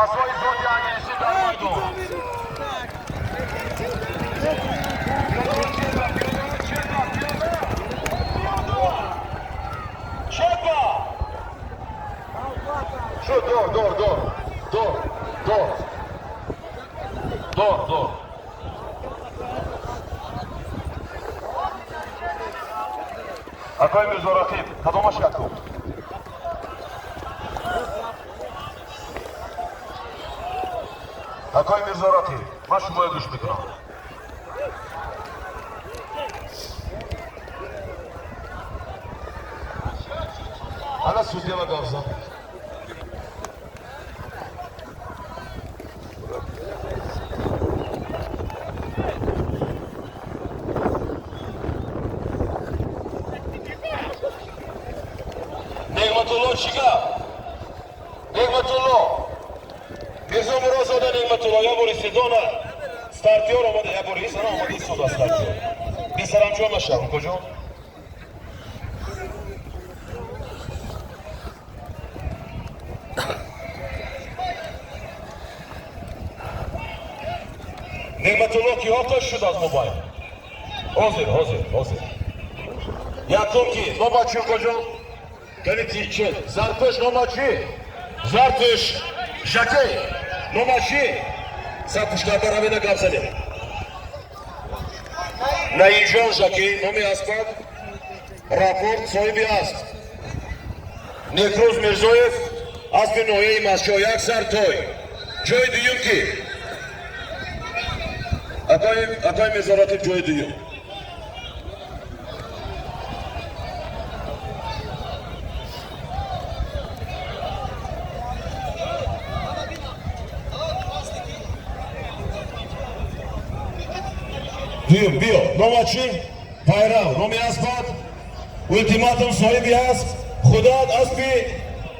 Асои зоти англисӣ дар майдон. Чепа, чепа! Шуд, дор, дор, дор, дор, дор, дор, дор. Акои Мирзо Рақиб, кадомаш якум? Акои Мирзо Рақиб, ман шуморо гӯш мекунам. Ана судья гап зан. Неъматулло, чӣ гап? Неъматулло, Мирзо Мурозода Неъматулло, як бори седона стартёр омада, як бори ана омада истода стартёр. Бесарамҷон нашав, куҷо? Неъматулло, киҳо қош шуд аз мобайн? Ҳозир, ҳозир, ҳозир. Якум ки? Нома чӣ, куҷо? Кани чи? Зарпӯш нома чӣ? Зарпӯш жакей нома чӣ? Сарпӯшкарда равена, гап занем. Наимҷон Жакей номи аспак, рапорт, соҳиби асп Некрӯз Мирзоев, аспи ноҳияи Мастчоҳ, як сар той. Ҷои дуюм ки? Акои Мирзо Рақиб, ҷои дуюм. Дуюм биё, нома чӣ? Пайрав номи аспат, Ултиматум соҳиби асп худат, аспи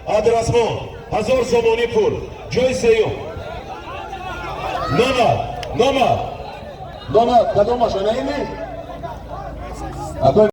Адрасмон, 1000 сомонӣ пул. Ҷои сеюм номад, номад, номад, кадомаш? Анаими, акои.